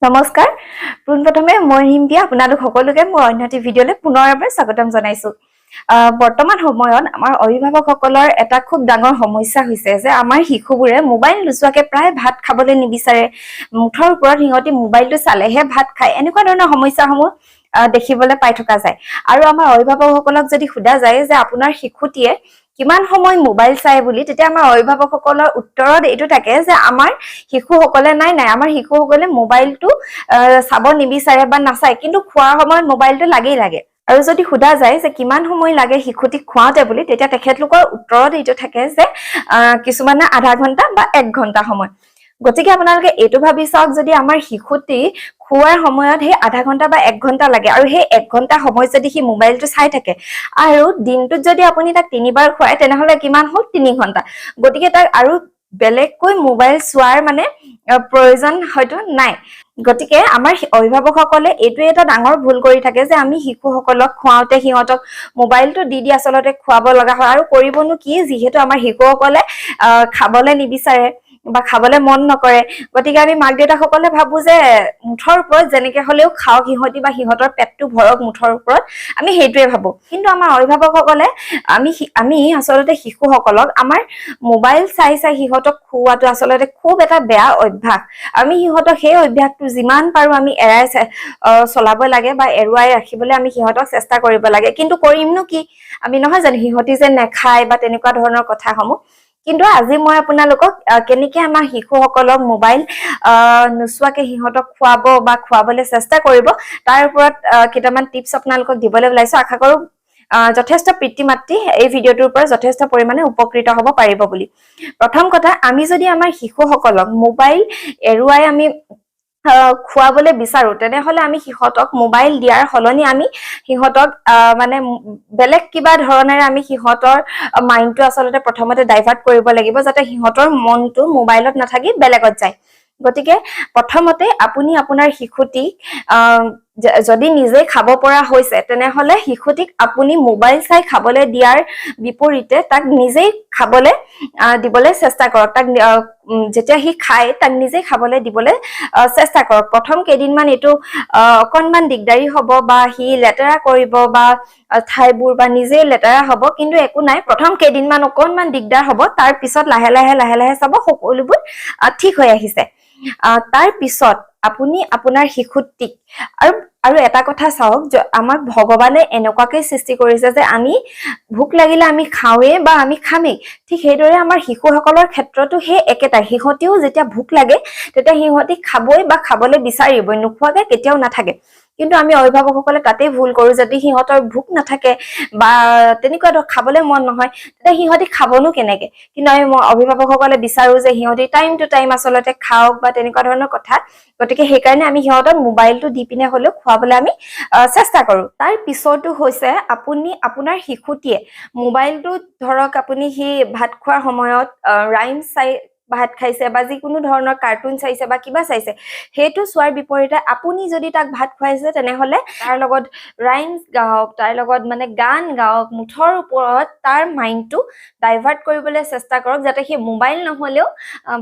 নমস্কাৰ, পোনপ্ৰথমে মই ৰিম্পী, আপোনালোক সকলোকে মোৰ অন্য এটি ভিডিঅ'লৈ পুনৰ এবাৰ স্বাগতম জনাইছো। বৰ্তমান সময়ত আমাৰ অভিভাৱকসকলৰ এটা খুব ডাঙৰ সমস্যা হৈছে যে আমাৰ শিশুবোৰে মোবাইল নোচোৱাকে প্ৰায় ভাত খাবলৈ নিবিচাৰে। মুঠৰ ওপৰত সিহঁতি মোবাইলটো চালেহে ভাত খায়। এনেকুৱা ধৰণৰ সমস্যাসমূহ দেখিবলৈ পাই থকা যায়। আৰু আমাৰ অভিভাৱকসকলক যদি সোধা যায় যে আপোনাৰ শিশুটিয়ে কিমান সময় মোবাইল চাই বুলি, তেতিয়া আমাৰ অভিভাৱকসকলৰ উত্তৰত এইটো থাকে যে আমাৰ শিশুসকলে নাই নাই আমাৰ শিশুসকলে মোবাইলটো চাব নিবিচাৰে বা নাচায়, কিন্তু খোৱাৰ সময়ত মোবাইলটো লাগেই লাগে। আৰু যদি সোধা যায় যে কিমান সময় লাগে শিশুটিক খুৱাওঁতে বুলি, তেতিয়া তেখেতলোকৰ উত্তৰত এইটো থাকে যে কিছুমানে আধা ঘন্টা বা এক ঘন্টা সময়। গতিকে আপোনালোকে এইটো ভাবি চাওক, যদি আমাৰ শিশুটি খোৱাৰ সময়ত সেই আধা ঘন্টা বা এক ঘন্টা লাগে আৰু সেই এক ঘন্টা সময় যদি সি মোবাইলটো চাই থাকে আৰু দিনটোত যদি আপুনি তাক তিনিবাৰ খুৱায়, তেনেহলে কিমান হ'ল? 3 ঘন্টা। গতিকে তাক আৰু বেলেগকৈ মোবাইল চোৱাৰ মানে প্ৰয়োজন হয়তো নাই। গতিকে আমাৰ অভিভাৱকসকলে এইটোৱে এটা ডাঙৰ ভুল কৰি থাকে যে আমি শিশুসকলক খুৱাওঁতে সিহঁতক মোবাইলটো দি দি আচলতে খুৱাব লগা হয়। আৰু কৰিবনো কি, যিহেতু আমাৰ শিশুসকলে খাবলৈ নিবিচাৰে বা খাবলৈ মন নকৰে, গতিকে আমি মাক দেউতাকসকলে ভাবো যে মুঠৰ ওপৰত যেনেকে হলেও খাওক সিহঁতি বা সিহঁতৰ পেটটো ভৰক, মুঠৰ ওপৰত আমি সেইটোৱে ভাবো। কিন্তু আমাৰ অভিভাৱকসকলে আমি আচলতে শিশুসকলক আমাৰ মোবাইল চাই চাই সিহঁতক খুওৱাটো আচলতে খুব এটা বেয়া অভ্যাস। আমি সিহঁতক সেই অভ্যাসটো যিমান পাৰো আমি এৰাই চলাব লাগে বা এৰুৱাই ৰাখিবলৈ আমি সিহঁতক চেষ্টা কৰিব লাগে। কিন্তু কৰিমনো কি আমি, নহয় জানো? সিহঁতি যে নেখায় বা তেনেকুৱা ধৰণৰ কথাসমূহ। কিন্তু আজি মই আপোনালোকক কেনেকে আমাৰ শিশুসকলক মোবাইল নোচোৱাকে সিহঁতক খুৱাব বা খুৱাবলৈ চেষ্টা কৰিব, তাৰ ওপৰত কেইটামান টিপছ আপোনালোকক দিবলৈ ওলাইছো। আশা কৰো যথেষ্ট পিতৃ মাতৃ এই ভিডিঅ'টোৰ পৰা যথেষ্ট পৰিমাণে উপকৃত হ'ব পাৰিব বুলি। প্ৰথম কথা, আমি যদি আমাৰ শিশুসকলক মোবাইল এৰুৱাই আমি খুৱাবলৈ বিচাৰো, তেনেহলে আমি সিহঁতক মোবাইল দিয়াৰ সলনি আমি সিহঁতক মানে বেলেগ কিবা ধৰণেৰে আমি সিহঁতৰ মাইণ্ডটো আচলতে প্ৰথমতে ডাইভাৰ্ট কৰিব লাগিব, যাতে সিহঁতৰ মনটো মোবাইলত নাথাকি বেলেগত যায়। গতিকে প্ৰথমতে আপুনি আপোনাৰ শিশুটিক যদি নিজে খাব পৰা হৈছে, তেনেহলে শিশুটিক আপুনি মোবাইল চাই খাবলৈ দিয়াৰ বিপৰীতে তাক নিজেই খাবলৈ দিবলৈ চেষ্টা কৰক। তাক যেতিয়া সি খায়, তাক নিজেই খাবলৈ দিবলৈ চেষ্টা কৰক। প্ৰথম কেইদিনমান এইটো অকণমান দিগদাৰী হ'ব বা সি লেতেৰা কৰিব বা ঠাইবোৰ বা নিজেই লেতেৰা হ'ব, কিন্তু একো নাই। প্ৰথম কেইদিনমান অকণমান দিগদাৰ হ'ব, তাৰ পিছত লাহে লাহে লাহে লাহে চাব সকলোবোৰ ঠিক হৈ আহিছে। তাৰ পিছত আপুনি আপোনাৰ শিশুটিক আৰু এটা কথা চাওক, আমাক ভগৱানে এনেকুৱাকে সৃষ্টি কৰিছে যে আমি ভোক লাগিলে আমি খাওঁৱেই বা আমি খামেই। ঠিক সেইদৰে আমাৰ শিশুসকলৰ ক্ষেত্ৰতো সেই একেটাই। সিহঁতিও যেতিয়া ভোক লাগে, তেতিয়া সিহঁতি খাবই বা খাবলৈ বিচাৰিবই, নোখোৱাকে কেতিয়াও নাথাকে। কিন্তু আমি অভিভাৱকসকলে তাতেই ভুল কৰো। যদি সিহঁতৰ ভোক নাথাকে বা তেনেকুৱা ধৰ খাবলৈ মন নহয়, তেতিয়া সিহঁতি খাবনো কেনেকে? কিন্তু আমি অভিভাৱকসকলে বিচাৰো যে সিহঁতি টাইম টু টাইম আচলতে খাওক বা তেনেকুৱা ধৰণৰ কথা। গতিকে সেইকাৰণে আমি সিহঁতক মোবাইলটো দি পিনে হলেও খুৱাবলৈ আমি চেষ্টা কৰো। তাৰ পিছতো হৈছে আপুনি আপোনাৰ শিশুটিয়ে মোবাইলটো ধৰক আপুনি সি ভাত খোৱাৰ সময়ত ৰাইমছ চাই ভাত খাইছে বা যিকোনো ধৰণৰ কাৰ্টুন চাইছে বা কিবা চাইছে, সেইটো চোৱাৰ বিপৰীতে আপুনি যদি তাক ভাত খুৱাইছে, তেনেহলে তাৰ লগত ৰাইমছ গাওক, তাৰ লগত মানে গান গাওক। মুঠৰ ওপৰত তাৰ মাইণ্ডটো ডাইভাৰ্ট কৰিবলৈ চেষ্টা কৰক, যাতে সি মোবাইল নহ'লেও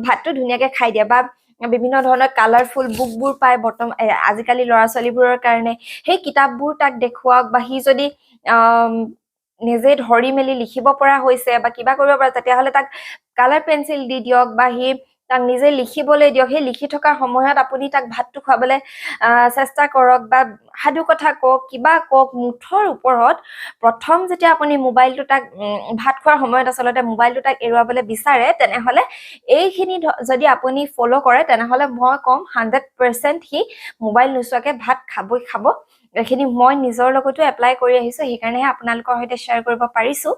ভাতটো ধুনীয়াকে খাই দিয়ে। বা বিভিন্ন ধৰণৰ কালাৰফুল বুকবোৰ পায় বৰ্তমান আজিকালি ল'ৰা ছোৱালীবোৰৰ কাৰণে, সেই কিতাপবোৰ তাক দেখুৱাওক। বা সি যদি নিজে ধৰি মেলি লিখিব পৰা হৈছে বা কিবা কৰিব পৰা, তেতিয়াহ'লে তাক কালাৰ পেঞ্চিল দি দিয়ক বা সি তাক নিজে লিখিবলৈ দিয়ক। সেই লিখি থকাৰ সময়ত আপুনি তাক ভাতটো খুৱাবলৈ চেষ্টা কৰক বা সাধু কথা কওক, কিবা কওক। মুঠৰ ওপৰত প্ৰথম যেতিয়া আপুনি মোবাইলটো তাক ভাত খোৱাৰ সময়ত আচলতে মোবাইলটো তাক এৰুৱাবলৈ বিচাৰে, তেনেহ'লে এইখিনি যদি আপুনি ফ'ল' কৰে, তেনেহ'লে মই ক'ম 100% সি মোবাইল নোচোৱাকে ভাত খাবই খাব। এইখিনি মই নিজৰ লগতো এপ্লাই কৰি আহিছোঁ, সেইকাৰণেহে আপোনালোকৰ সৈতে শ্বেয়াৰ কৰিব পাৰিছোঁ।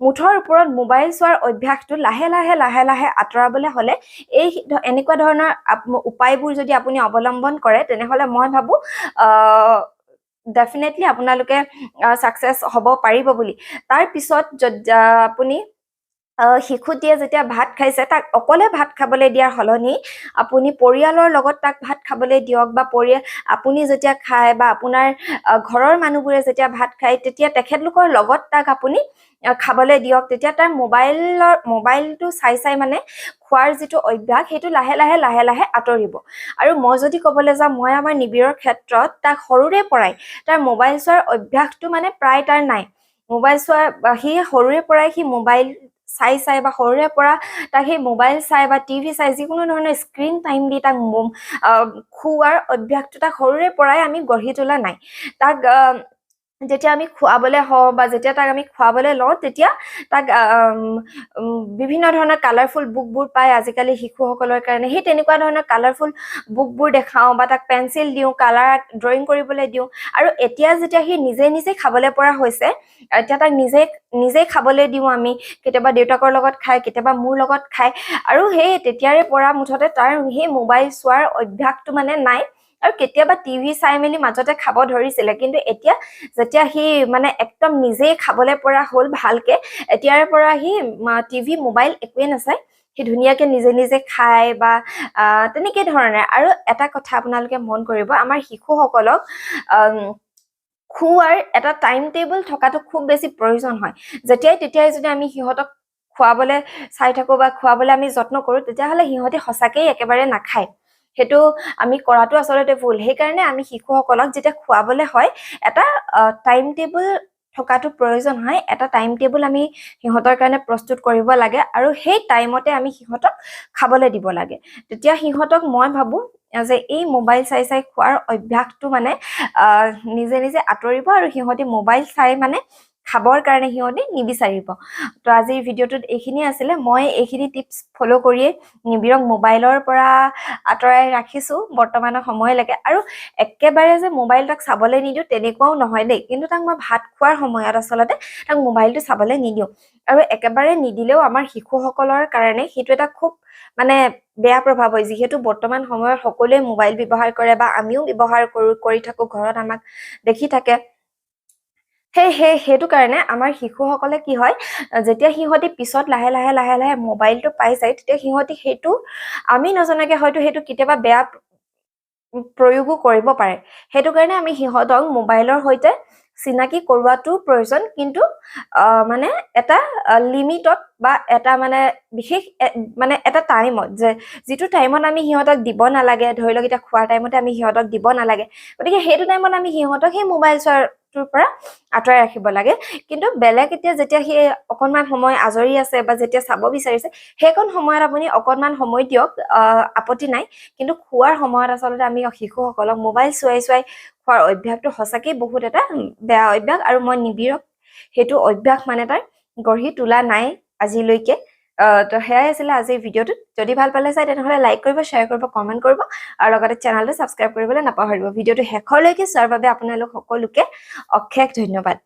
মুঠৰ ওপৰত মোবাইল চোৱাৰ অভ্যাসটো লাহে লাহে লাহে লাহে আঁতৰাবলৈ হ'লে এই এনেকুৱা ধৰণৰ উপায়বোৰ যদি আপুনি অৱলম্বন কৰে, তেনেহ'লে মই ভাবোঁ ডেফিনেটলি আপোনালোকে ছাকচেছ হ'ব পাৰিব বুলি। তাৰ পিছত যদি আপুনি শিশুটিয়ে যেতিয়া ভাত খাইছে, তাক অকলে ভাত খাবলৈ দিয়াৰ সলনি আপুনি পৰিয়ালৰ লগত তাক ভাত খাবলৈ দিয়ক, বা আপুনি যেতিয়া খায় বা আপোনাৰ ঘৰৰ মানুহবোৰে যেতিয়া ভাত খায়, তেতিয়া তেখেতলোকৰ লগত তাক আপুনি খাবলৈ দিয়ক। তেতিয়া তাৰ মোবাইলটো চাই চাই মানে খোৱাৰ যিটো অভ্যাস, সেইটো লাহে লাহে লাহে লাহে আঁতৰিব। আৰু মই যদি ক'বলৈ যাওঁ, মই আমাৰ নিবিড়ৰ ক্ষেত্ৰত তাক সৰুৰে পৰাই তাৰ মোবাইল চোৱাৰ অভ্যাসটো মানে প্ৰায় তাৰ নাই। মোবাইল চোৱাৰ, সি সৰুৰে পৰাই সি মোবাইল চাই চাই বা সৰুৰে পৰা তাক সেই মোবাইল চাই বা টিভি চাই, যিকোনো ধৰণৰ স্ক্ৰীণ টাইম দি তাক খুওৱাৰ অভ্যাসটো তাক সৰুৰে পৰাই আমি গঢ়ি তোলা নাই। তাক যেতিয়া আমি খুৱাবলৈ হওঁ বা যেতিয়া তাক আমি খুৱাবলৈ লওঁ, তেতিয়া তাক বিভিন্ন ধৰণৰ কালাৰফুল বুকবোৰ পায় আজিকালি শিশুসকলৰ কাৰণে, সেই তেনেকুৱা ধৰণৰ কালাৰফুল বুকবোৰ দেখাওঁ বা তাক পেঞ্চিল দিওঁ, কালাৰ ড্ৰয়িং কৰিবলৈ দিওঁ। আৰু এতিয়া যেতিয়া সি নিজে নিজে খাবলৈ পৰা হৈছে, এতিয়া তাক নিজে নিজে খাবলৈ দিওঁ আমি। কেতিয়াবা দেউতাকৰ লগত খায়, কেতিয়াবা মোৰ লগত খায়। আৰু সেই তেতিয়াৰে পৰা মুঠতে তাৰ সেই মোবাইল চোৱাৰ অভ্যাসটো মানে নাই। আৰু কেতিয়াবা টিভি চাই মেলি মাজতে খাব ধৰিছিলে, কিন্তু এতিয়া যেতিয়া সি মানে একদম নিজেই খাবলৈ পৰা হ'ল ভালকে, এতিয়াৰে পৰা সি টিভি মোবাইল একোৱেই নাচায়। সি ধুনীয়াকে নিজে নিজে খায় বা তেনেকে ধৰণে। আৰু এটা কথা আপোনালোকে মন কৰিব, আমাৰ শিশুসকলক খুওৱাৰ এটা টাইম টেবুল থকাটো খুব বেছি প্ৰয়োজন হয়। যেতিয়াই তেতিয়াই যদি আমি সিহঁতক খুৱাবলৈ চাই থাকোঁ বা খুৱাবলৈ আমি যত্ন কৰোঁ, তেতিয়াহ'লে সিহঁতে সঁচাকেই একেবাৰে নাখায়। সেইটো আমি কৰাটো আচলতে ভুল। সেইকাৰণে আমি শিশুসকলক যেতিয়া খুৱাবলৈ হয়, এটা টাইম টেবুল থকাটো প্ৰয়োজন হয়। এটা টাইম টেবুল আমি সিহঁতৰ কাৰণে প্ৰস্তুত কৰিব লাগে আৰু সেই টাইমতে আমি সিহঁতক খাবলৈ দিব লাগে। তেতিয়া সিহঁতক মই ভাবোঁ যে এই মোবাইল চাই চাই খোৱাৰ অভ্যাসটো মানে নিজে নিজে আঁতৰিব আৰু সিহঁতি মোবাইল চাই মানে খাবৰ কাৰণে সিহঁতি নিবিচাৰিব। তো আজিৰ ভিডিঅ'টোত এইখিনিয়ে আছিলে। মই এইখিনি টিপছ ফ'ল' কৰিয়েই নিবিড়ক মোবাইলৰ পৰা আঁতৰাই ৰাখিছোঁ বৰ্তমানৰ সময়লৈকে। আৰু একেবাৰে যে মোবাইল তাক চাবলৈ নিদিওঁ তেনেকুৱাও নহয় দেই, কিন্তু তাক মই ভাত খোৱাৰ সময়ত আচলতে তাক মোবাইলটো চাবলৈ নিদিওঁ। আৰু একেবাৰে নিদিলেও আমাৰ শিশুসকলৰ কাৰণে সেইটো এটা খুব মানে বেয়া প্ৰভাৱ হয়, যিহেতু বৰ্তমান সময়ত সকলোৱে মোবাইল ব্যৱহাৰ কৰে বা আমিও ব্যৱহাৰ কৰোঁ, কৰি থাকোঁ, ঘৰত আমাক দেখি থাকে। সেইটো কাৰণে আমাৰ শিশুসকলে কি হয়, যেতিয়া সিহঁতি পিছত লাহে লাহে লাহে লাহে মোবাইলটো পাই যায়, তেতিয়া সিহঁতি সেইটো আমি নজনাকে হয়তো সেইটো কেতিয়াবা বেয়া প্ৰয়োগো কৰিব পাৰে। সেইটো কাৰণে আমি সিহঁতক মোবাইলৰ সৈতে চিনাকি কৰোৱাটোও প্ৰয়োজন, কিন্তু মানে এটা লিমিটত বা এটা মানে বিশেষ মানে এটা টাইমত, যে যিটো টাইমত আমি সিহঁতক দিব নালাগে। ধৰি লওক এতিয়া খোৱাৰ টাইমতে আমি সিহঁতক দিব নালাগে, গতিকে সেইটো টাইমত আমি সিহঁতক সেই মোবাইল চোৱাটোৰ পৰা আঁতৰাই ৰাখিব লাগে। কিন্তু বেলেগ এতিয়া যেতিয়া সি অকণমান সময় আজৰি আছে বা যেতিয়া চাব বিচাৰিছে, সেইকণ সময়ত আপুনি অকণমান সময় দিয়ক, আপত্তি নাই। কিন্তু খোৱাৰ সময়ত আচলতে আমি শিশুসকলক মোবাইল চোৱাই চোৱাই খোৱাৰ অভ্যাসটো সঁচাকেই বহুত এটা বেয়া অভ্যাস। আৰু মই নিবিড়ক সেইটো অভ্যাস মানে তাৰ গঢ়ি তোলা নাই আজিলৈকে। তো সেয়াই আছিলে আজিৰ ভিডিঅ'টোত। যদি ভাল পালে চাই, তেনেহ'লে লাইক কৰিব, শ্বেয়াৰ কৰিব, কমেণ্ট কৰিব আৰু লগতে চেনেলটো ছাবস্ক্ৰাইব কৰিবলৈ নাপাহৰিব। ভিডিঅ'টো শেষলৈকে চোৱাৰ বাবে আপোনালোক সকলোকে অশেষ ধন্যবাদ।